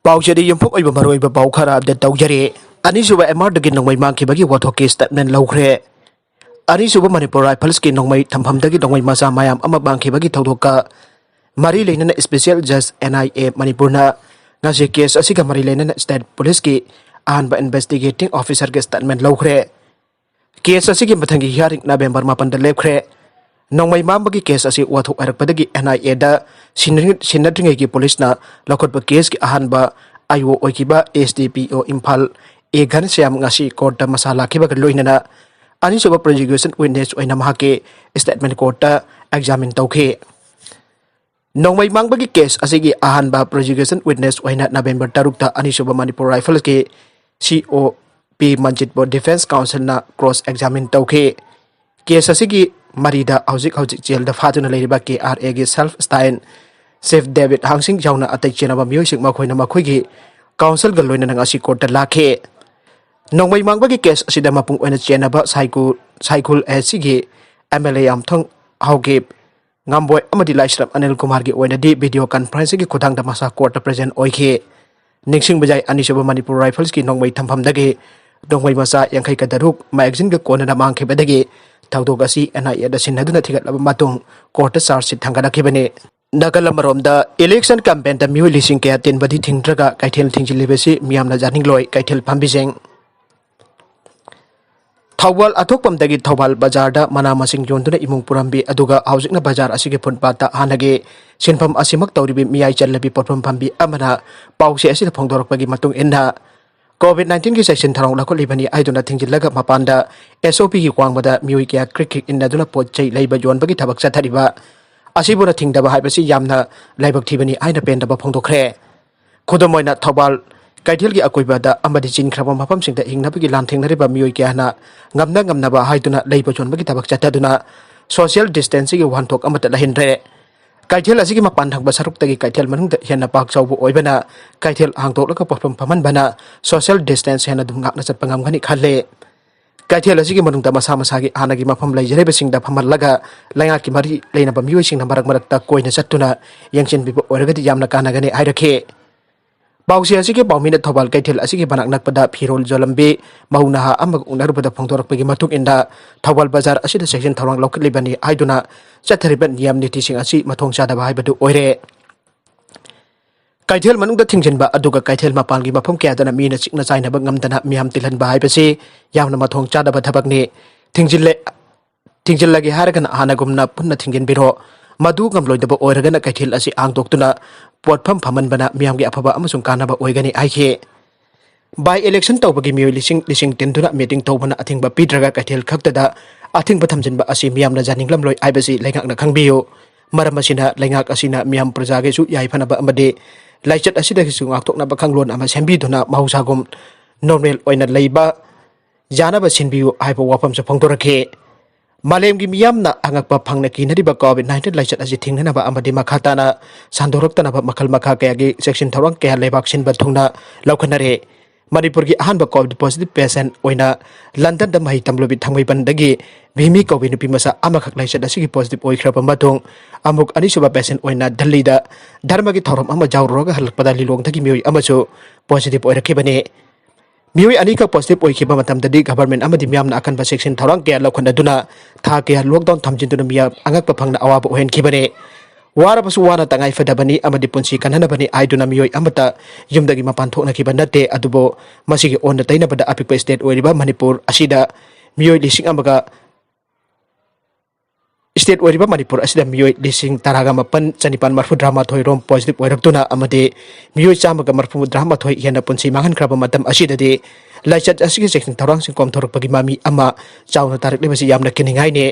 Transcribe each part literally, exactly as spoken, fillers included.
ꯄꯥꯎꯆꯦꯗ ꯌꯨꯝꯐꯝ ꯑꯣꯏꯕ ꯃꯔꯨꯑꯣꯏꯕ ꯄꯥꯎ ꯈꯔ ꯑꯞꯗꯦꯠ ꯇꯧꯖꯔꯤ꯫ ꯑꯅꯤꯁꯨꯕ ꯑꯦꯝ ꯑꯥꯔꯗꯒꯤ ꯅꯣꯡꯃꯩ ꯃꯥꯡꯈꯤꯕꯒꯤ ꯋꯥꯊꯣꯛꯀꯤ ꯁ꯭ꯇꯦꯠꯃꯦꯟ ꯂꯧꯈ꯭ꯔꯦ꯫ ꯑꯅꯤꯁꯨꯕ ꯃꯅꯤꯄꯨꯔ ꯔꯥꯏꯐꯜꯁꯀꯤ ꯅꯣꯡꯃꯩ ꯊꯝꯐꯝꯗꯒꯤ ꯅꯣꯡꯃꯩ ꯃꯆꯥ ꯃꯌꯥꯝ ꯑꯃ ꯃꯥꯡꯈꯤꯕꯒꯤ ꯊꯧꯗꯣꯛꯀ ꯃꯔꯤ ꯂꯩꯅꯅ ꯏꯁꯄꯤꯁꯦꯜ ꯖꯁ ꯑꯦꯟ ꯑꯥꯏ ꯑꯦ ꯃꯅꯤꯄꯨꯔꯅ ꯉꯁꯤ ꯀꯦꯁ ꯑꯁꯤꯒ ꯃꯔꯤ ꯂꯩꯅꯅ ꯁ꯭ꯇꯦꯠ ꯄꯨꯂꯤꯁꯀꯤ ꯑꯍꯥꯟꯕ ꯏꯟꯚꯦꯁꯇꯤꯒꯦꯇꯤꯡ ꯑꯣꯐꯤꯁꯔꯒꯤ ꯁ꯭ꯇꯦꯠꯃꯦꯟ ꯂꯧꯈ꯭ꯔꯦ꯫ ꯀꯦꯁ ꯑꯁꯤꯒꯤ ꯃꯊꯪꯒꯤ ꯍꯤꯌꯥꯔꯤꯡ ꯅꯕꯦꯝꯕꯔ ꯃꯥꯄꯟꯗ ꯂꯦꯞꯈ꯭ꯔꯦ꯫ ꯅꯣꯡꯃꯩ ꯃꯥꯡꯕꯒꯤ ꯀꯦꯁ ꯑꯁꯤ ꯋꯥꯊꯣꯛ ꯑꯣꯏꯔꯛꯄꯗꯒꯤ ꯑꯦꯟ ꯑꯥꯏ ꯑꯦꯗ ꯁꯤꯟꯅꯔꯤ-, ꯁꯤꯟꯅꯗ꯭ꯔꯤꯉꯩꯒꯤ ꯄꯨꯂꯤꯁꯅ ꯂꯧꯈꯠꯄ ꯀꯦꯁꯀꯤ ꯑꯍꯥꯟꯕ ꯑꯥꯏ ꯑꯣ ꯑꯣꯏꯈꯤꯕ ꯑꯦꯁ ꯗꯤ ꯄꯤ ꯑꯣ ꯏꯝꯐꯥꯜ ꯑꯦ ꯘꯅꯁ꯭ꯌꯥꯝ ꯉꯁꯤ ꯀꯣꯔꯠꯇ ꯃꯁꯥ ꯂꯥꯛꯈꯤꯕꯒ ꯂꯣꯏꯅꯅ ꯑꯅꯤꯁꯨꯕ ꯄ꯭ꯔꯣꯁꯤꯀ꯭ꯌꯨꯁꯟ ꯋꯤꯠꯅꯦꯁ ꯑꯣꯏꯅ ꯃꯍꯥꯛꯀꯤ ꯁ꯭ꯇꯦꯠꯃꯦꯟ ꯀꯣꯔꯠꯇ ꯑꯦꯛꯖꯥꯃꯤꯟ ꯇꯧꯈꯤ꯫ ꯅꯣꯡꯃꯩ ꯃꯥꯡꯕꯒꯤ ꯀꯦꯁ ꯑꯁꯤꯒꯤ ꯑꯍꯥꯟꯕ ꯄ꯭ꯔꯣꯁꯤꯀ꯭ꯌꯨꯁꯟ ꯋꯤꯠꯅꯦꯁ ꯑꯣꯏꯅ ꯅꯕꯦꯝꯕꯔ ꯇꯔꯨꯛꯇ ꯑꯅꯤꯁꯨꯕ ꯃꯅꯤꯄꯨꯔ ꯔꯥꯏꯐꯜꯁꯀꯤ ꯁꯤ ꯑꯣ ꯄꯤ ꯃꯟꯖꯤꯠꯄꯨ ꯗꯤꯐꯦꯟꯁ ꯀꯥꯎꯟꯁꯤꯜꯅ ꯀ꯭ꯔꯣꯁ ꯑꯦꯛꯖꯥꯃꯤꯟ ꯇꯧꯈꯤ꯫ ꯀꯦꯁ ꯑꯁꯤꯒꯤ ꯃꯔꯤꯗ ꯍꯧꯖꯤꯛ ꯍꯧꯖꯤꯛ ꯖꯦꯜꯗ ꯐꯥꯗꯨꯅ ꯂꯩꯔꯤꯕ ꯀꯦ ꯑꯥꯔ ꯑꯦꯒꯤ ꯁꯦꯜꯐ ꯁ꯭ꯇꯥꯏꯜ ꯆꯤꯐ ꯗꯦꯕꯤꯠ ꯍꯥꯡꯁꯤꯡ ꯌꯥꯎꯅ ꯑꯇꯩ ꯆꯦꯟꯅꯕ ꯃꯤꯑꯣꯏꯁꯤꯡ ꯃꯈꯣꯏꯅ ꯃꯈꯣꯏꯒꯤ ꯀꯥꯎꯟꯁꯤꯜꯒ ꯂꯣꯏꯅꯅ ꯉꯁꯤ ꯀꯣꯔꯠꯇ ꯂꯥꯛꯈꯤ꯫ ꯅꯣꯡꯃꯩ ꯃꯥꯡꯕꯒꯤ ꯀꯦꯁ ꯑꯁꯤꯗ ꯃꯄꯨꯡ ꯑꯣꯏꯅ ꯆꯦꯟꯅꯕ ꯁꯥꯏꯀꯨ-, ꯁꯥꯏꯈꯨꯜ ꯑꯦꯁ ꯁꯤꯒꯤ ꯑꯦꯝ ꯑꯦꯜ ꯑꯦ ꯌꯥꯝꯊꯣꯡ ꯍꯥꯎꯀꯤꯞ, ꯉꯥꯝꯕꯣꯏ ꯑꯃꯗꯤ ꯂꯥꯏꯁ꯭ꯔꯝ ꯑꯅꯤꯜ ꯀꯨꯃꯥꯔꯒꯤ ꯑꯣꯏꯅꯗꯤ ꯚꯤꯗꯤꯑꯣ ꯀꯟꯐꯔꯦꯟꯁꯤꯡꯒꯤ ꯈꯨꯠꯊꯥꯡꯗ ꯃꯁꯥ ꯀꯣꯔꯠꯇ ꯄ꯭ꯔꯦꯖꯦꯟ ꯑꯣꯏꯈꯤ꯫ ꯅꯤꯡꯁꯤꯡꯕ ꯌꯥꯏ, ꯑꯅꯤꯁꯨꯕ ꯃꯅꯤꯄꯨꯔ ꯔꯥꯏꯐꯜꯁꯀꯤ ꯅꯣꯡꯃꯩ ꯊꯝꯐꯝꯗꯒꯤ ꯅꯣꯡꯃꯩ ꯃꯆꯥ ꯌꯥꯡꯈꯩꯒ ꯇꯔꯨꯛ ꯃꯦꯒꯥꯖꯤꯟꯒ ꯀꯣꯟꯅꯅ ꯃꯥꯡꯈꯤꯕꯗꯒꯤ ꯊꯧꯗꯣꯛ ꯑꯁꯤ ꯑꯦꯟ ꯑꯥꯏ ꯑꯦꯗ ꯁꯤꯟꯅꯗꯨꯅ ꯊꯤꯒꯠꯂꯕ ꯃꯇꯨꯡ ꯀꯣꯔꯠꯇ ꯆꯥꯔꯖ ꯁꯤꯠ ꯊꯥꯡꯒꯠꯂꯛꯈꯤꯕꯅꯤ꯫ ꯅꯥꯀꯜ ꯑꯃꯔꯣꯝꯗ ꯏꯂꯦꯛꯁꯟ ꯀꯦꯝꯄꯦꯟꯗ ꯃꯤꯑꯣꯏ ꯂꯤꯁꯤꯡ ꯀꯌꯥ ꯇꯤꯟꯕꯗꯤ ꯊꯤꯡꯗ꯭ꯔꯒ ꯀꯩꯊꯦꯜ ꯊꯤꯡꯖꯤꯜꯂꯤꯕꯁꯤ ꯃꯤꯌꯥꯝꯅ ꯌꯥꯅꯤꯡꯂꯣꯏ꯫ ꯀꯩꯊꯦꯜ ꯐꯝꯕꯤꯁꯤꯡ꯫ ꯊꯧꯕꯥꯜ ꯑꯊꯣꯛꯄꯝꯗꯒꯤ ꯊꯧꯕꯥꯜ ꯕꯖꯥꯔꯗ ꯃꯅꯥ ꯃꯁꯤꯡ ꯌꯣꯟꯗꯨꯅ ꯏꯃꯨꯡ ꯄꯨꯔꯝꯕꯤ ꯑꯗꯨꯒ ꯍꯧꯖꯤꯛꯅ ꯕꯖꯥꯔ ꯑꯁꯤꯒꯤ ꯐꯨꯠꯄꯥꯠꯇ ꯍꯥꯟꯅꯒꯤ ꯁꯤꯟꯐꯝ ꯑꯁꯤꯃꯛ ꯇꯧꯔꯤꯕꯤ ꯃꯤꯌꯥꯏ ꯆꯜꯂꯕꯤ ꯄꯣꯠꯐꯝ ꯐꯝꯕꯤ ꯑꯃꯅ ꯄꯥꯎꯆꯦ ꯑꯁꯤꯗ ꯐꯣꯡꯗꯣꯔꯛꯄꯒꯤ ꯃꯇꯨꯡ ꯏꯟꯅ, ꯀꯣꯚꯤꯗ ꯅꯥꯏꯟꯇꯤꯟꯒꯤ ꯆꯦꯛꯁꯤꯟ ꯊꯧꯔꯥꯡ ꯂꯧꯈꯠꯂꯤꯕꯅꯤ ꯍꯥꯏꯗꯨꯅ ꯊꯤꯡꯖꯤꯜꯂꯒ ꯃꯄꯥꯟꯗ ꯑꯦꯁ ꯑꯣ ꯄꯤꯒꯤ ꯋꯥꯡꯃꯗ ꯃꯤꯑꯣꯏ ꯀꯌꯥ ꯀ꯭ꯔꯤꯛ ꯀ꯭ꯔꯤꯛ ꯏꯟꯅꯗꯨꯅ ꯄꯣꯠ ꯆꯩ ꯂꯩꯕ ꯌꯣꯟꯕꯒꯤ ꯊꯕꯛ ꯆꯠꯊꯔꯤꯕ ꯑꯁꯤꯕꯨꯅ ꯊꯤꯡꯗꯕ ꯍꯥꯏꯕꯁꯤ ꯌꯥꯝꯅ ꯂꯥꯏꯕꯛ ꯊꯤꯕꯅꯤ ꯍꯥꯏꯅ ꯄꯦꯟꯗꯕ ꯐꯣꯡꯗꯣꯛꯈ꯭ꯔꯦ꯫ ꯈꯨꯗꯝ ꯑꯣꯏꯅ ꯊꯧꯕꯥꯜ ꯀꯩꯊꯦꯜꯒꯤ ꯑꯀꯣꯏꯕꯗ ꯑꯃꯗꯤ ꯆꯤꯟꯈ꯭ꯔꯕ ꯃꯐꯝꯁꯤꯡꯗ ꯍꯤꯡꯅꯕꯒꯤ ꯂꯥꯟ ꯊꯦꯡꯅꯔꯤꯕ ꯃꯤꯑꯣꯏ ꯀꯌꯥꯅ ꯉꯝꯅ ꯉꯝꯅꯕ ꯍꯥꯏꯗꯨꯅ ꯂꯩꯕ ꯌꯣꯟꯕꯒꯤ ꯊꯕꯛ ꯆꯠꯊꯗꯨꯅ ꯁꯣꯁꯤꯌꯦꯜ ꯗꯤꯁꯇꯦꯟꯁꯤꯡꯒꯤ ꯋꯥꯍꯟꯊꯣꯛ ꯑꯃꯠꯇ ꯂꯩꯍꯟꯗ꯭ꯔꯦ꯫ ꯀꯩꯊꯦꯜ ꯑꯁꯤꯒꯤ ꯃꯄꯥꯟ ꯊꯪꯕ ꯁꯔꯨꯛꯇꯒꯤ ꯀꯩꯊꯦꯜ ꯃꯅꯨꯡꯗ ꯍꯦꯟꯅ ꯄꯥꯛ ꯆꯥꯎꯕ ꯑꯣꯏꯕꯅ ꯀꯩꯊꯦꯜ ꯍꯥꯡꯗꯣꯛꯂꯒ ꯄꯣꯠꯐꯝ ꯐꯝꯍꯟꯕꯅ ꯁꯣꯁꯤꯌꯦꯜ ꯗꯤꯁꯇꯦꯟꯁ ꯍꯦꯟꯅ ꯑꯗꯨꯝ ꯉꯥꯛꯅ ꯆꯠꯄ ꯉꯝꯒꯅꯤ ꯈꯜꯂꯤ꯫ ꯀꯩꯊꯦꯜ ꯑꯁꯤꯒꯤ ꯃꯅꯨꯡꯗ ꯃꯁꯥ ꯃꯁꯥꯒꯤ ꯍꯥꯟꯅꯒꯤ ꯃꯐꯝ ꯂꯩꯖꯔꯤꯕꯁꯤꯡꯗ ꯐꯝꯍꯜꯂꯒ ꯂꯩꯉꯥꯛꯀꯤ ꯃꯔꯤ ꯂꯩꯅꯕ ꯃꯤꯑꯣꯏꯁꯤꯡꯅ ꯃꯔꯛ ꯃꯔꯛꯇ ꯀꯣꯏꯅ ꯆꯠꯇꯨꯅ ꯌꯦꯡꯁꯤꯟꯕꯤꯕ ꯑꯣꯏꯔꯒꯗꯤ ꯌꯥꯝꯅ ꯀꯥꯟꯅꯒꯅꯤ ꯍꯥꯏꯔꯛꯈꯤ꯫ ꯄꯥꯎꯆꯦ ꯑꯁꯤꯒꯤ ꯄꯥꯎꯃꯤꯅ ꯊꯧꯕꯥꯜ ꯀꯩꯊꯦꯜ ꯑꯁꯤꯒꯤ ꯃꯅꯥꯛ ꯅꯛꯄꯗ ꯐꯤꯔꯣꯜ ꯌꯣꯜꯂꯝꯕꯤ ꯃꯧ ꯅꯍꯥ ꯑꯃꯒ ꯎꯅꯔꯨꯕꯗ ꯐꯣꯡꯗꯣꯔꯛꯄꯒꯤ ꯃꯇꯨꯡ ꯏꯟꯅ, ꯊꯧꯕꯥꯜ ꯕꯖꯥꯔ ꯑꯁꯤꯗ ꯆꯦꯛꯁꯤꯟ ꯊꯧꯔꯥꯡ ꯂꯧꯈꯠꯂꯤꯕꯅꯤ ꯍꯥꯏꯗꯨꯅ ꯆꯠꯊꯔꯤꯕ ꯅꯤꯌꯝ ꯅꯤꯇꯤꯁꯤꯡ ꯑꯁꯤ ꯃꯊꯣꯡ ꯆꯥꯗꯕ ꯍꯥꯏꯕꯗꯨ ꯑꯣꯏꯔꯦ꯫ ꯀꯩꯊꯦꯜ ꯃꯅꯨꯡꯗ ꯊꯤꯡꯖꯤꯟꯕ ꯑꯗꯨꯒ ꯀꯩꯊꯦꯜ ꯃꯄꯥꯟꯒꯤ ꯃꯐꯝ ꯀꯌꯥꯗꯅ ꯃꯤꯅ ꯆꯤꯛꯅ ꯆꯥꯏꯅꯕ ꯉꯝꯗꯅ ꯃꯤꯌꯥꯝ ꯇꯤꯜꯍꯟꯕ ꯍꯥꯏꯕꯁꯤ ꯌꯥꯝꯅ ꯃꯊꯣꯡ ꯆꯥꯗꯕ ꯊꯕꯛꯅꯤ꯫ ꯊꯤꯡꯖꯤꯜꯂꯦ, ꯊꯤꯡꯖꯤꯜꯂꯒꯦ ꯍꯥꯏꯔꯒꯅ ꯍꯥꯟꯅꯒꯨꯝꯅ ꯄꯨꯟꯅ ꯊꯤꯡꯖꯤꯟꯕꯤꯔꯣ꯫ ꯃꯗꯨ ꯉꯝꯂꯣꯏꯗꯕ ꯑꯣꯏꯔꯒꯅ ꯀꯩꯊꯦꯜ ꯑꯁꯤ ꯍꯥꯡꯗꯣꯛꯇꯨꯅ ꯄꯣꯠꯐꯝ ꯐꯝꯍꯟꯕꯅ ꯃꯤꯌꯥꯝꯒꯤ ꯑꯐꯕ ꯑꯃꯁꯨꯡ ꯀꯥꯟꯅꯕ ꯑꯣꯏꯒꯅꯤ ꯍꯥꯏꯈꯤ꯫ By election ꯇꯧꯕꯒꯤ ꯃꯤꯑꯣꯏ ꯂꯤꯁꯤꯡ ꯂꯤꯁꯤꯡ ꯇꯤꯟꯗꯨꯅ meeting ꯇꯧꯕꯅ ꯑꯊꯤꯡꯕ ꯄꯤꯗ꯭ꯔꯒ ꯀꯩꯊꯦꯜ ꯈꯛꯇꯗ ꯑꯊꯤꯡꯕ ꯊꯝꯖꯤꯟꯕ ꯑꯁꯤ ꯃꯤꯌꯥꯝꯅ ꯌꯥꯅꯤꯡꯂꯝꯂꯣꯏ ꯍꯥꯏꯕꯁꯤ ꯂꯩꯉꯥꯛꯅ ꯈꯪꯕꯤꯌꯨ꯫ ꯃꯔꯝ ꯑꯁꯤꯅ ꯂꯩꯉꯥꯛ ꯑꯁꯤꯅ ꯃꯤꯌꯥꯝ ꯄ꯭ꯔꯖꯥꯒꯤꯁꯨ ꯌꯥꯏꯐꯅꯕ ꯑꯃꯗꯤ ꯂꯥꯏꯆꯠ ꯑꯁꯤꯗꯒꯤꯁꯨ ꯉꯥꯛꯊꯣꯛꯅꯕ ꯀꯥꯡꯂꯣꯟ ꯑꯃ ꯁꯦꯝꯕꯤꯗꯨꯅ ꯃꯍꯧꯁꯥꯒꯨꯝ normal ꯑꯣꯏꯅ ꯂꯩꯕ ꯌꯥꯅꯕ ꯁꯤꯟꯕꯤꯌꯨ ꯍꯥꯏꯕ ꯋꯥꯐꯝꯁꯨ ꯐꯣꯡꯗꯣꯔꯛꯈꯤ꯫ ꯃꯥꯂꯦꯝꯒꯤ ꯃꯤꯌꯥꯝꯅ ꯑꯉꯛꯄ ꯐꯪꯅ ꯀꯤꯅꯔꯤꯕ COVID nineteen ꯂꯥꯏꯆꯠ ꯑꯁꯤ ꯊꯤꯡꯅꯅꯕ ꯑꯃꯗꯤ ꯃꯈꯥ ꯇꯥꯅ ꯁꯟꯗꯣꯔꯛꯇꯅꯕ ꯃꯈꯜ ꯃꯈꯥ ꯀꯌꯥꯒꯤ ꯆꯦꯛꯁꯤꯟ ꯊꯧꯔꯥꯡ ꯀꯌꯥ ꯂꯩꯕꯥꯛ ꯁꯤꯟꯕ ꯊꯨꯡꯅ ꯂꯧꯈꯠꯅꯔꯦ꯫ ꯃꯅꯤꯄꯨꯔꯒꯤ ꯑꯍꯥꯟꯕ COVID positive patient ꯑꯣꯏꯅ ꯂꯟꯗꯟꯗ ꯃꯍꯩ ꯇꯝꯂꯨꯕꯤ ꯊꯥꯡꯃꯩꯕꯟꯗꯒꯤ ꯚꯤꯃꯤ ꯀꯧꯕꯤ ꯅꯨꯄꯤ ꯃꯆꯥ ꯑꯃꯈꯛ ꯂꯥꯏꯆꯠ ꯑꯁꯤꯒꯤ positive ꯑꯣꯏꯈ꯭ꯔꯕ ꯃꯇꯨꯡ, ꯑꯃꯨꯛ ꯑꯅꯤꯁꯨꯕ patient ꯑꯣꯏꯅ ꯗꯜꯂꯤꯗ ꯙꯔꯃꯒꯤ ꯊꯧꯔꯝ ꯑꯃ ꯌꯥꯎꯔꯨꯔꯒ ꯍꯜꯂꯛꯄꯗ ꯂꯤꯂꯣꯡꯗꯒꯤ ꯃꯤꯑꯣꯏ ꯑꯃꯁꯨ positive ꯑꯣꯏꯔꯛꯈꯤꯕꯅꯤ꯫ ꯃꯤꯑꯣꯏ ꯑꯅꯤꯈꯛ positive ꯑꯣꯏꯈꯤꯕ ꯃꯇꯝꯗꯗꯤ government ꯑꯃꯗꯤ ꯃꯤꯌꯥꯝꯅ ꯑꯀꯟꯕ ꯆꯦꯛꯁꯤꯟ ꯊꯧꯔꯥꯡ ꯀꯌꯥ ꯂꯧꯈꯠꯅꯗꯨꯅ ꯊꯥ ꯀꯌꯥ lockdown ꯊꯝꯖꯤꯟꯗꯨꯅ ꯃꯤꯌꯥꯝ ꯑꯉꯛꯄ ꯐꯪꯅ ꯑꯋꯥꯕ ꯑꯣꯏꯍꯟꯈꯤꯕꯅꯤ꯫ ꯋꯥꯔꯕꯁꯨ ꯋꯥꯅ ꯇꯉꯥꯏ ꯐꯗꯕꯅꯤ ꯑꯃꯗꯤ ꯄꯨꯟꯁꯤ ꯀꯟꯅꯅꯕꯅꯤ ꯍꯥꯏꯗꯨꯅ ꯃꯤꯑꯣꯏ ꯑꯃꯠꯇ ꯌꯨꯝꯗꯒꯤ ꯃꯄꯥꯟ ꯊꯣꯛꯅꯈꯤꯕ ꯅꯠꯇꯦ꯫ ꯑꯗꯨꯕꯨ ꯃꯁꯤꯒꯤ ꯑꯣꯟꯅ ꯇꯩꯅꯕꯗ ꯑꯄꯤꯛꯄ state ꯑꯣꯏꯔꯤꯕ ꯃꯅꯤꯄꯨꯔ ꯑꯁꯤꯗ ꯃꯤꯑꯣꯏ ꯂꯤꯁꯤꯡ ꯑꯃꯒ state ꯑꯣꯏꯔꯤꯕ ꯃꯅꯤꯄꯨꯔ ꯑꯁꯤꯗ ꯃꯤꯑꯣꯏ ꯂꯤꯁꯤꯡ ꯇꯔꯥꯒ ꯃꯥꯄꯟ ꯆꯅꯤꯄꯥꯟ ꯃꯔꯤꯐꯨꯇꯔꯥ ꯃꯥꯊꯣꯏ ꯔꯣꯝ positive ꯑꯣꯏꯔꯛꯇꯨꯅ ꯑꯃꯗꯤ ꯃꯤꯑꯣꯏ ꯆꯥꯝꯃꯒ ꯃꯔꯤꯐꯨꯇꯔꯥ ꯃꯥꯊꯣꯏ ꯍꯦꯟꯅ ꯄꯨꯟꯁꯤ ꯃꯥꯡꯍꯟꯈ꯭ꯔꯕ ꯃꯇꯝ ꯑꯁꯤꯗꯗꯤ ꯂꯥꯏꯆꯠ ꯑꯁꯤꯒꯤ ꯆꯦꯛꯁꯤꯟ ꯊꯧꯔꯥꯡꯁꯤꯡ ꯀꯣꯝꯊꯣꯔꯛꯄꯒꯤ ꯃꯃꯤ ꯑꯃ ꯆꯥꯎꯅ ꯇꯥꯔꯛꯂꯤꯕꯁꯤ ꯌꯥꯝꯅ ꯀꯤꯅꯤꯡꯉꯥꯏꯅꯤ꯫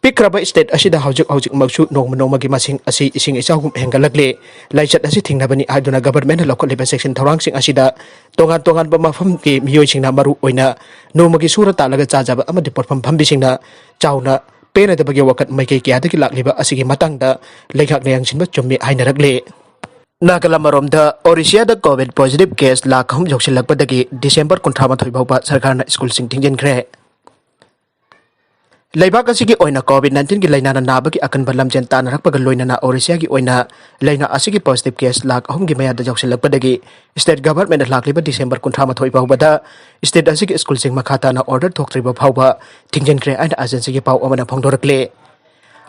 ꯄꯤꯛꯈ꯭ꯔꯕ state ꯑꯁꯤꯗ ꯍꯧꯖꯤꯛ ꯍꯧꯖꯤꯛꯃꯛꯁꯨ ꯅꯣꯡꯃ ꯅꯣꯡꯃꯒꯤ ꯃꯁꯤꯡ ꯑꯁꯤ ꯏꯁꯤꯡ ꯏꯆꯥꯎꯒꯨꯝ ꯍꯦꯟꯒꯠꯂꯛꯂꯤ꯫ ꯂꯥꯏꯆꯠ ꯑꯁꯤ ꯊꯤꯡꯅꯕꯅꯤ ꯍꯥꯏꯗꯨꯅ government ꯅ ꯂꯧꯈꯠꯂꯤꯕ ꯆꯦꯛꯁꯤꯟ ꯊꯧꯔꯥꯡꯁꯤꯡ ꯑꯁꯤꯗ ꯇꯣꯉꯥꯟ ꯇꯣꯉꯥꯟꯕ ꯃꯐꯝꯒꯤ ꯃꯤꯑꯣꯏꯁꯤꯡꯅ ꯃꯔꯨ ꯑꯣꯏꯅ ꯅꯣꯡꯃꯒꯤ ꯁꯨꯔ ꯇꯥꯜꯂꯒ ꯆꯥꯖꯕ ꯑꯃꯗꯤ ꯄꯣꯠꯐꯝ ꯐꯝꯕꯤꯁꯤꯡꯅ ꯆꯥꯎꯅ ꯄꯦꯟꯅꯗꯕꯒꯤ ꯋꯥꯀꯠ ꯃꯥꯏꯀꯩ ꯀꯌꯥꯗꯒꯤ ꯂꯥꯛꯂꯤꯕ ꯑꯁꯤꯒꯤ ꯃꯇꯥꯡꯗ ꯂꯩꯉꯥꯛꯅ ꯌꯦꯡꯁꯤꯟꯕ ꯆꯨꯝꯃꯤ ꯍꯥꯏꯅꯔꯛꯂꯤ꯫ ꯅꯥꯒꯥꯂꯝ ꯑꯔꯣꯝꯗ ꯑꯣꯔꯤꯁꯤꯌꯥꯗ COVID positive case ꯂꯥꯈ ꯑꯍꯨꯝ ꯌꯧꯁꯤꯜꯂꯛꯄꯗꯒꯤ December ꯀꯨꯟꯊ꯭ꯔꯥ ꯃꯥꯊꯣꯏ ꯐꯥꯎꯕ ꯁꯔꯀꯥꯔꯅ school ꯁꯤꯡ ꯊꯤꯡꯖꯤꯟꯈ꯭ꯔꯦ꯫ ꯂꯩꯕꯥꯛ ꯑꯁꯤꯒꯤ ꯑꯣꯏꯅ COVID nineteen ꯒꯤ ꯂꯥꯏꯅꯥꯅ ꯅꯥꯕꯒꯤ ꯑꯀꯟꯕ ꯂꯝꯖꯦꯜ ꯇꯥꯟꯅꯔꯛꯄꯒ ꯂꯣꯏꯅꯅ ꯑꯣꯔꯤꯁꯤꯌꯥꯒꯤ ꯑꯣꯏꯅ ꯂꯥꯏꯅꯥ ꯑꯁꯤꯒꯤ positive case ꯂꯥꯈ ꯑꯍꯨꯝꯒꯤ ꯃꯌꯥꯗ ꯌꯧꯁꯤꯜꯂꯛꯄꯗꯒꯤ state government ꯅ ꯂꯥꯛꯂꯤꯕ December ꯀꯨꯟꯊ꯭ꯔꯥ ꯃꯥꯊꯣꯏ ꯐꯥꯎꯕꯗ state ꯑꯁꯤꯒꯤ school ꯁꯤꯡ ꯃꯈꯥ ꯇꯥꯅ order ꯊꯣꯛꯇ꯭ꯔꯤꯕ ꯐꯥꯎꯕ ꯊꯤꯡꯖꯤꯟꯈ꯭ꯔꯦ ꯍꯥꯏꯅ agency ꯒꯤ ꯄꯥꯎ ꯑꯃꯅ ꯐꯣꯡꯗꯣꯔꯛꯂꯤ꯫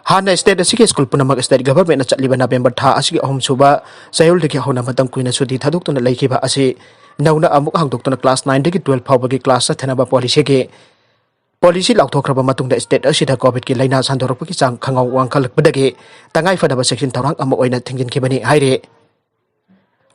ꯍꯥꯟꯅ state ꯑꯁꯤꯒꯤ school ꯄꯨꯝꯅꯃꯛ state government ꯅ ꯆꯠꯂꯤꯕ November ꯊꯥ ꯑꯁꯤꯒꯤ ꯑꯍꯨꯝꯁꯨꯕ ꯆꯌꯣꯜꯗꯒꯤ ꯍꯧꯅ ꯃꯇꯝ ꯀꯨꯏꯅ ꯁꯨꯇꯤ ꯊꯥꯗꯣꯛꯇꯨꯅ ꯂꯩꯈꯤꯕ ꯑꯁꯤ ꯅꯧꯅ ꯑꯃꯨꯛ ꯍꯥꯡꯗꯣꯛꯇꯨꯅ class nine ꯗꯒꯤ twelve ꯐꯥꯎꯕꯒꯤ class ꯆꯠꯊꯅꯕ policy ꯒꯤ Policy ꯂꯥꯎꯊꯣꯛꯈ꯭ꯔꯕ ꯃꯇꯨꯡꯗ state ꯑꯁꯤꯗ COVID ꯀꯤ ꯂꯥꯏꯅꯥ ꯁꯟꯗꯣꯔꯛꯄꯒꯤ ꯆꯥꯡ ꯈꯪꯍꯧ ꯋꯥꯡꯈꯠꯂꯛꯄꯗꯒꯤ ꯇꯉꯥꯏ ꯐꯗꯕ ꯆꯦꯛꯁꯤꯟ ꯊꯧꯔꯥꯡ ꯑꯃ ꯑꯣꯏꯅ ꯊꯤꯡꯖꯤꯟꯈꯤꯕꯅꯤ ꯍꯥꯏꯔꯤ꯫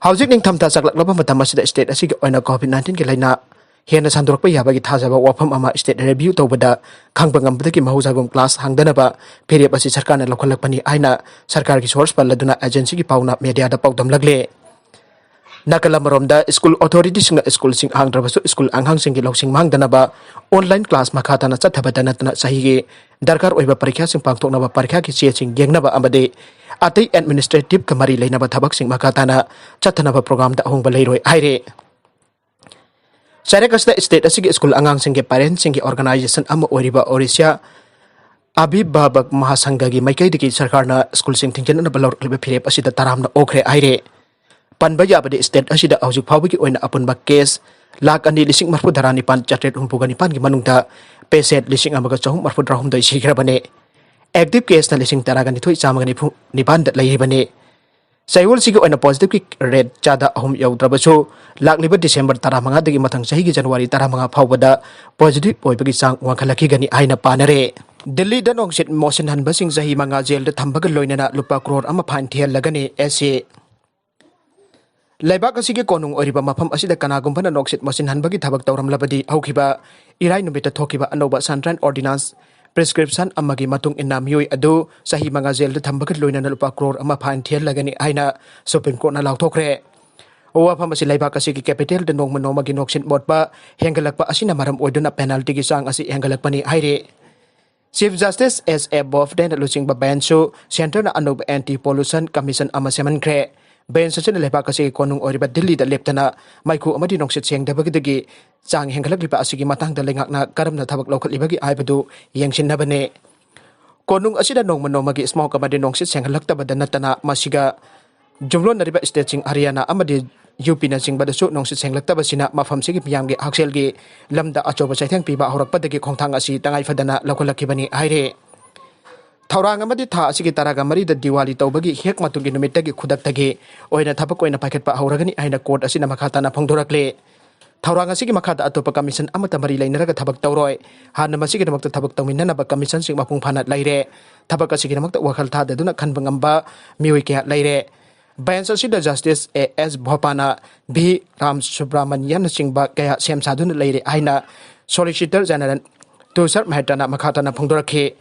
ꯍꯧꯖꯤꯛ ꯅꯤꯡꯊꯝꯊꯥ ꯆꯥꯛꯂꯛꯂꯕ ꯃꯇꯝ ꯑꯁꯤꯗ state ꯑꯁꯤꯒꯤ ꯑꯣꯏꯅ COVID nineteen ꯒꯤ ꯂꯥꯏꯅꯥ ꯍꯦꯟꯅ ꯁꯟꯗꯣꯔꯛꯄ ꯌꯥꯕꯒꯤ ꯊꯥꯖꯕ ꯋꯥꯐꯝ ꯑꯃ state review ꯇꯧꯕꯗ ꯈꯪꯕ ꯉꯝꯕꯗꯒꯤ ꯃꯍꯧꯁꯥꯒꯨꯝ class ꯍꯥꯡꯗꯅꯕ ꯐꯤꯔꯦꯞ ꯑꯁꯤ ꯁꯔꯀꯥꯔꯅ ꯂꯧꯈꯠꯂꯛꯄꯅꯤ ꯍꯥꯏꯅ ꯁꯔꯀꯥꯔꯒꯤ source ꯄꯜꯂꯗꯨꯅ agency ꯒꯤ ꯄꯥꯎꯅ media ꯗ ꯄꯥꯎꯗꯝꯂꯛꯂꯤ꯫ ꯅꯥꯀꯜ ꯑꯃꯔꯣꯝꯗ school authority ꯁꯤꯡꯅ school ꯁꯤꯡ ꯍꯥꯡꯗ꯭ꯔꯕꯁꯨ school ꯑꯉꯥꯡꯁꯤꯡꯒꯤ ꯂꯧꯁꯤꯡ ꯃꯥꯡꯗꯅꯕ online class ꯃꯈꯥ ꯇꯥꯅ ꯆꯠꯊꯕꯇ ꯅꯠꯇꯅ ꯆꯍꯤꯒꯤ ꯗꯔꯀꯥꯔ ꯑꯣꯏꯕ ꯄꯔꯤꯈ꯭ꯌꯥꯁꯤꯡ ꯄꯥꯡꯊꯣꯛꯅꯕ ꯄꯔꯤꯈ꯭ꯌꯥꯒꯤ ꯆꯦꯁꯤꯡ ꯌꯦꯡꯅꯕ ꯑꯃꯗꯤ ꯑꯇꯩ administrative ꯀ ꯃꯔꯤ ꯂꯩꯅꯕ ꯊꯕꯛꯁꯤꯡ ꯃꯈꯥ ꯇꯥꯅ ꯆꯠꯊꯅꯕ program ꯗ ꯑꯍꯣꯡꯕ ꯂꯩꯔꯣꯏ ꯍꯥꯏꯔꯤ꯫ ꯆꯩꯔꯛ ꯑꯁꯤꯗ state ꯑꯁꯤꯒꯤ school ꯑꯉꯥꯡꯁꯤꯡꯒꯤ parent ꯁꯤꯡꯒꯤ organization ꯑꯃ ꯑꯣꯏꯔꯤꯕ ꯑꯣꯔꯤꯁꯤꯌꯥ ꯑꯚꯤꯚꯥꯚꯛ ꯃꯍꯥꯁꯪꯘꯒꯤ ꯃꯥꯏꯀꯩꯗꯒꯤ ꯁꯔꯀꯥꯔꯅ school ꯁꯤꯡ ꯊꯤꯡꯖꯤꯟꯅꯅꯕ ꯂꯧꯔꯛꯂꯤꯕ ꯐꯤꯔꯦꯞ ꯑꯁꯤꯗ ꯇꯔꯥꯝꯅ ꯑꯣꯛꯈ꯭ꯔꯦ ꯍꯥꯏꯔꯤ꯫ ꯄꯟꯕ ꯌꯥꯕꯗꯤ state ꯑꯁꯤꯗ ꯍꯧꯖꯤꯛ ꯐꯥꯎꯕꯒꯤ ꯑꯣꯏꯅ ꯑꯄꯨꯟꯕ case ꯂꯥꯈ ꯑꯅꯤ ꯂꯤꯁꯤꯡ ꯃꯔꯤꯐꯨ ꯇꯔꯥ ꯅꯤꯄꯥꯟ ꯆꯥꯇ꯭ꯔꯦꯠ ꯍꯨꯝꯐꯨꯒ ꯅꯤꯄꯥꯟꯒꯤ ꯃꯅꯨꯡꯗ patient ꯂꯤꯁꯤꯡ ꯑꯃꯒ ꯆꯍꯨꯝ ꯃꯔꯤꯐꯨ ꯇꯔꯥꯍꯨꯝꯗꯣꯏ ꯁꯤꯈ꯭ꯔꯕꯅꯤ꯫ Active case ꯅ ꯂꯤꯁꯤꯡ ꯇꯔꯥꯒ ꯅꯤꯊꯣꯏ ꯆꯥꯝꯃꯒ ꯅꯤꯐꯨ ꯅꯤꯄꯥꯟꯗ ꯂꯩꯔꯤꯕꯅꯤ꯫ ꯆꯌꯣꯜꯁꯤꯒꯤ ꯑꯣꯏꯅ positive ꯀꯤ rate ꯆꯥꯗ ꯑꯍꯨꯝ ꯌꯧꯗ꯭ꯔꯕꯁꯨ ꯂꯥꯛꯂꯤꯕ December ꯇꯔꯥꯃꯉꯥꯗꯒꯤ ꯃꯊꯪ ꯆꯍꯤꯒꯤ January ꯇꯔꯥꯃꯉꯥ ꯐꯥꯎꯕꯗ positive ꯑꯣꯏꯕꯒꯤ ꯆꯥꯡ ꯋꯥꯡꯈꯠꯂꯛꯈꯤꯒꯅꯤ ꯍꯥꯏꯅ ꯄꯥꯅꯔꯦ꯫ ꯗꯤꯜꯂꯤꯗ ꯅꯣꯡꯁꯤꯠ ꯃꯣꯠꯁꯤꯟꯍꯟꯕꯁꯤꯡ ꯆꯍꯤ ꯃꯉꯥ ꯖꯦꯜꯗ ꯊꯝꯕꯒ ꯂꯣꯏꯅꯅ ꯂꯨꯄꯥ ꯀ꯭ꯔꯣꯔ ꯑꯃ fine ꯊꯤꯍꯜꯂꯒꯅꯤ꯫ ꯑꯦꯁ ꯑꯦ ꯂꯩꯕꯥꯛ ꯑꯁꯤꯒꯤ ꯀꯣꯅꯨꯡ ꯑꯣꯏꯔꯤꯕ ꯃꯐꯝ ꯑꯁꯤꯗ ꯀꯅꯥꯒꯨꯝꯕꯅ ꯅꯣꯡꯁꯤꯠ ꯃꯣꯠꯁꯤꯟꯍꯟꯕꯒꯤ ꯊꯕꯛ ꯇꯧꯔꯝꯂꯕꯗꯤ ꯍꯧꯈꯤꯕ ꯏꯔꯥꯏ ꯅꯨꯃꯤꯠꯇ ꯊꯣꯛꯈꯤꯕ ꯑꯅꯧꯕ Sunshine Ordinance prescription ꯑꯃꯒꯤ ꯃꯇꯨꯡ ꯏꯟꯅ ꯃꯤꯑꯣꯏ ꯑꯗꯨ ꯆꯍꯤ ꯃꯉꯥ ꯖꯦꯜꯗ ꯊꯝꯕꯒ ꯂꯣꯏꯅꯅ ꯂꯨꯄꯥ ꯀ꯭ꯔꯣꯔ ꯑꯃ fine ꯊꯤꯍꯜꯂꯒꯅꯤ ꯍꯥꯏꯅ Supreme Court ꯅ ꯂꯥꯎꯊꯣꯛꯈ꯭ꯔꯦ꯫ ꯋꯥꯐꯝ ꯑꯁꯤ ꯂꯩꯕꯥꯛ ꯑꯁꯤꯒꯤ capital ꯗ ꯅꯣꯡꯃ ꯅꯣꯡꯃꯒꯤ ꯅꯣꯡꯁꯤꯠ ꯃꯣꯠꯄ ꯍꯦꯟꯒꯠꯂꯛꯄ ꯑꯁꯤꯅ ꯃꯔꯝ ꯑꯣꯏꯗꯨꯅ penalty ꯒꯤ ꯆꯥꯡ ꯑꯁꯤ ꯍꯦꯟꯒꯠꯂꯛꯄꯅꯤ ꯍꯥꯏꯔꯤ꯫ Chief Justice ꯑꯦꯁ ꯑꯦ ꯕꯣꯕꯗꯦꯅ ꯂꯨꯆꯤꯡꯕ bench ꯁꯨ centre ꯅ ꯑꯅꯧꯕ Anti Pollution Commission ꯑꯃ ꯁꯦꯝꯍꯟꯈ꯭ꯔꯦ꯫ ꯕꯦꯟꯁ ꯑꯁꯤꯅ ꯂꯩꯕꯥꯛ ꯑꯁꯤꯒꯤ ꯀꯣꯅꯨꯡ ꯑꯣꯏꯔꯤꯕ ꯗꯤꯜꯂꯤꯗ ꯂꯦꯞꯇꯅ ꯃꯩꯈꯨ ꯑꯃꯗꯤ ꯅꯨꯡꯁꯤꯠ ꯁꯦꯡꯗꯕꯒꯤꯗꯒꯤ ꯆꯥꯡ ꯍꯦꯟꯒꯠꯂꯛꯂꯤꯕ ꯑꯁꯤꯒꯤ ꯃꯇꯥꯡꯗ ꯂꯩꯉꯥꯛꯅ ꯀꯔꯝꯅ ꯊꯕꯛ ꯂꯧꯈꯠꯂꯤꯕꯒꯦ ꯍꯥꯏꯕꯗꯨ ꯌꯦꯡꯁꯤꯟꯅꯕꯅꯤ꯫ ꯀꯣꯅꯨꯡ ꯑꯁꯤꯗ ꯅꯣꯡꯃ ꯅꯣꯡꯃꯒꯤ smoke ꯑꯃꯗꯤ ꯅꯨꯡꯁꯤꯠ ꯁꯦꯡꯍꯜꯂꯛꯇꯕꯗ ꯅꯠꯇꯅ ꯃꯁꯤꯒ ꯌꯨꯝꯂꯣꯟꯅꯔꯤꯕ stateꯁꯤꯡ ꯍꯔꯤꯌꯥꯅꯥ ꯑꯃꯗꯤ UPꯅꯆꯤꯡꯕꯗꯁꯨ ꯅꯨꯡꯁꯤꯠ ꯁꯦꯡꯂꯛꯇꯕꯁꯤꯅ ꯃꯐꯝꯁꯤꯒꯤ ꯃꯤꯌꯥꯝꯒꯤ ꯍꯛꯁꯦꯜꯒꯤ ꯂꯝꯗ ꯑꯆꯧꯕ ꯆꯩꯊꯦꯡ ꯄꯤꯕ ꯍꯧꯔꯛꯄꯗꯒꯤ ꯈꯣꯡꯊꯥꯡ ꯑꯁꯤ ꯇꯉꯥꯏ ꯐꯗꯅ ꯂꯧꯈꯠꯂꯛꯈꯤꯕꯅꯤ ꯍꯥꯏꯔꯤ꯫ ꯊꯧꯔꯥꯡ ꯑꯃꯗꯤ ꯊꯥ ꯑꯁꯤꯒꯤ ꯇꯔꯥꯒ ꯃꯔꯤꯗ ꯗꯤꯋꯥꯂꯤ ꯇꯧꯕꯒꯤ ꯍꯦꯛ ꯃꯇꯨꯡꯒꯤ ꯅꯨꯃꯤꯠꯇꯒꯤ ꯈꯨꯗꯛꯇꯒꯤ ꯑꯣꯏꯅ ꯊꯕꯛ ꯑꯣꯏꯅ ꯄꯥꯏꯈꯠꯄ ꯍꯧꯔꯒꯅꯤ ꯍꯥꯏꯅ court ꯑꯁꯤꯅ ꯃꯈꯥ ꯇꯥꯅ ꯐꯣꯡꯗꯣꯔꯛꯂꯤ꯫ ꯊꯧꯔꯥꯡ ꯑꯁꯤꯒꯤ ꯃꯈꯥꯗ ꯑꯇꯣꯞꯄ commission ꯑꯃꯠꯇ ꯃꯔꯤ ꯂꯩꯅꯔꯒ ꯊꯕꯛ ꯇꯧꯔꯣꯏ꯫ ꯍꯥꯟꯅ ꯃꯁꯤꯒꯤꯗꯃꯛꯇ ꯊꯕꯛ ꯇꯧꯃꯤꯟꯅꯅꯕ commissionꯁꯤꯡ ꯃꯄꯨꯡ ꯐꯥꯅ ꯂꯩꯔꯦ꯫ ꯊꯕꯛ ꯑꯁꯤꯒꯤꯗꯃꯛꯇ ꯋꯥꯈꯜ ꯊꯥꯗꯗꯨꯅ ꯈꯟꯕ ꯉꯝꯕ ꯃꯤꯑꯣꯏ ꯀꯌꯥ ꯂꯩꯔꯦ꯫ Bench ꯑꯁꯤꯗ Justice A S ꯕꯣꯄꯥꯅ, ꯚꯤ ꯔꯥꯝ ꯁꯨꯕ꯭ꯔꯥꯃꯟꯌꯟꯅꯆꯤꯡꯕ ꯀꯌꯥ ꯁꯦꯝ ꯁꯥꯗꯨꯅ ꯂꯩꯔꯦ ꯍꯥꯏꯅ Solicitor General ꯇꯨꯁꯥꯔ ꯃꯦꯍꯇꯥꯅ ꯃꯈꯥ ꯇꯥꯅ ꯐꯣꯡꯗꯣꯔꯛꯈꯤ꯫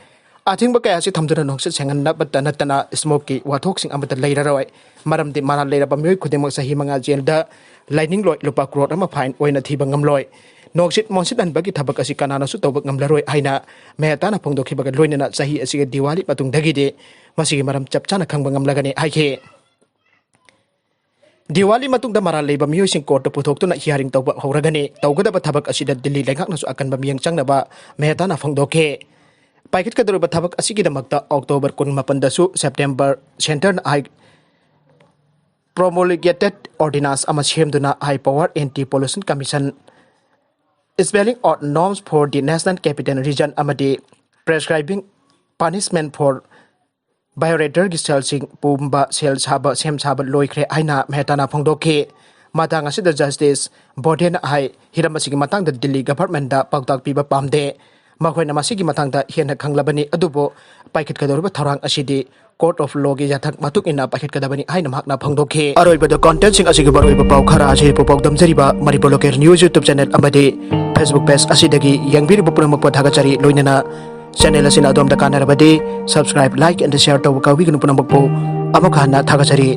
ꯑꯊꯤꯡꯕ ꯀꯌꯥ ꯑꯁꯤ ꯊꯝꯗꯨꯅ ꯅꯨꯡꯁꯤꯠ ꯁꯦꯡꯍꯟꯅꯕꯇ ꯅꯠꯇꯅ smokeꯀꯤ ꯋꯥꯊꯣꯛꯁꯤꯡ ꯑꯃꯠꯇ ꯂꯩꯔꯔꯣꯏ꯫ ꯃꯔꯝꯗꯤ ꯃꯔꯥꯜ ꯂꯩꯔꯕ ꯃꯤꯑꯣꯏ ꯈꯨꯗꯤꯡꯃꯛ ꯆꯍꯤ ꯃꯉꯥ ꯖꯦꯜꯗ ꯂꯩꯅꯤꯡꯂꯣꯏ, ꯂꯨꯄꯥ ꯀ꯭ꯔꯣꯔ ꯑꯃ fine ꯑꯣꯏꯅ ꯊꯤꯕ ꯉꯝꯂꯣꯏ꯫ ꯅꯨꯡꯁꯤꯠ ꯃꯣꯟꯁꯤꯠꯍꯟꯕꯒꯤ ꯊꯕꯛ ꯑꯁꯤ ꯀꯅꯥꯅꯁꯨ ꯇꯧꯕ ꯉꯝꯂꯔꯣꯏ ꯍꯥꯏꯅ ꯃꯦꯍꯇꯥꯅ ꯐꯣꯡꯗꯣꯛꯈꯤꯕꯒ ꯂꯣꯏꯅꯅ ꯆꯍꯤ ꯑꯁꯤꯒꯤ ꯗꯤꯋꯥꯂꯤ ꯃꯇꯨꯡꯗꯒꯤꯗꯤ ꯃꯁꯤꯒꯤ ꯃꯔꯝ ꯆꯞ ꯆꯥꯅ ꯈꯪꯕ ꯉꯝꯂꯒꯅꯤ ꯍꯥꯏꯈꯤ꯫ ꯗꯤꯋꯥꯂꯤ ꯃꯇꯨꯡꯗ ꯃꯔꯥꯜ ꯂꯩꯕ ꯃꯤꯑꯣꯏꯁꯤꯡ courtꯇ ꯄꯨꯊꯣꯛꯇꯨꯅ hearing ꯇꯧꯕ ꯍꯧꯔꯒꯅꯤ꯫ ꯇꯧꯒꯗꯕ ꯊꯕꯛ ꯑꯁꯤꯗ ꯗꯤꯜꯂꯤ ꯂꯩꯉꯥꯛꯅꯁꯨ ꯑꯀꯟꯕ ꯃꯤꯠꯌꯦꯡ ꯆꯪꯅꯕ ꯃꯦꯍꯇꯥꯅ ꯐꯣꯡꯗꯣꯛꯈꯤ꯫ ꯄꯥꯏꯈꯠꯀꯗꯧꯔꯤꯕ ꯊꯕꯛ ꯑꯁꯤꯒꯤꯗꯃꯛꯇ October ꯀꯨꯟꯃꯥꯄꯟꯗꯁꯨ September centreꯅ ꯍꯥꯏ promulgated ordinance ꯑꯃ ꯁꯦꯝꯗꯨꯅ High Power Anti Pollution Commission spelling out norms for the National Capital Region ꯑꯃꯗꯤ prescribing punishment for violatorꯒꯤ ꯁꯦꯜꯁꯤꯡ ꯄꯨꯝꯕ ꯁꯦꯜ ꯁꯥꯕ, ꯁꯦꯝ ꯁꯥꯕ ꯂꯣꯏꯈ꯭ꯔꯦ ꯍꯥꯏꯅ ꯃꯦꯍꯇꯥꯅ ꯐꯣꯡꯗꯣꯛꯈꯤ꯫ ꯃꯇꯥꯡ ꯑꯁꯤꯗ Justice ꯕꯣꯗꯦꯅ ꯍꯥꯏ, ꯍꯤꯔꯝ ꯑꯁꯤꯒꯤ ꯃꯇꯥꯡꯗ ꯗꯤꯜꯂꯤ governmentꯗ ꯄꯥꯎꯇꯥꯛ ꯄꯤꯕ ꯄꯥꯝꯗꯦ꯫ ꯃꯈꯣꯏꯅ ꯃꯁꯤꯒꯤ ꯃꯇꯥꯡꯗ ꯍꯦꯟꯅ ꯈꯪꯂꯕꯅꯤ, ꯑꯗꯨꯕꯨ ꯄꯥꯏꯈꯠꯀꯗꯧꯔꯤꯕ ꯊꯧꯔꯥꯡ ꯑꯁꯤꯗꯤ court of lawꯒꯤ ꯌꯥꯊꯪ ꯃꯇꯨꯡ ꯏꯟꯅ ꯄꯥꯏꯈꯠꯀꯗꯕꯅꯤ ꯍꯥꯏꯅ ꯃꯍꯥꯛꯅ ꯐꯣꯡꯗꯣꯛꯈꯤ꯫ ꯑꯔꯣꯏꯕꯗ contentꯁꯤꯡ ꯑꯁꯤꯒꯤ ꯃꯔꯨꯑꯣꯏꯕ ꯄꯥꯎ ꯈꯔ ꯑꯁꯤ ꯄꯨꯄꯥꯎ ꯗꯝꯖꯔꯤꯕ Manipur Local News YouTube channel ꯑꯃꯗꯤ Facebook page ꯑꯁꯤꯗꯒꯤ ꯌꯦꯡꯕꯤꯔꯤꯕ ꯄꯨꯝꯅꯃꯛꯄꯨ ꯊꯥꯒꯠꯆꯔꯤ꯫ ꯂꯣꯏꯅꯅ channel ꯑꯁꯤꯅ ꯑꯗꯣꯝꯗ ꯀꯥꯟꯅꯔꯕꯗꯤ subscribe, like and share ꯇꯧꯕ ꯀꯥꯎꯕꯤꯒꯅꯨ꯫ ꯄꯨꯝꯅꯃꯛꯄꯨ ꯑꯃꯨꯛ ꯍꯟꯅ ꯊꯥꯒꯠꯆꯔꯤ꯫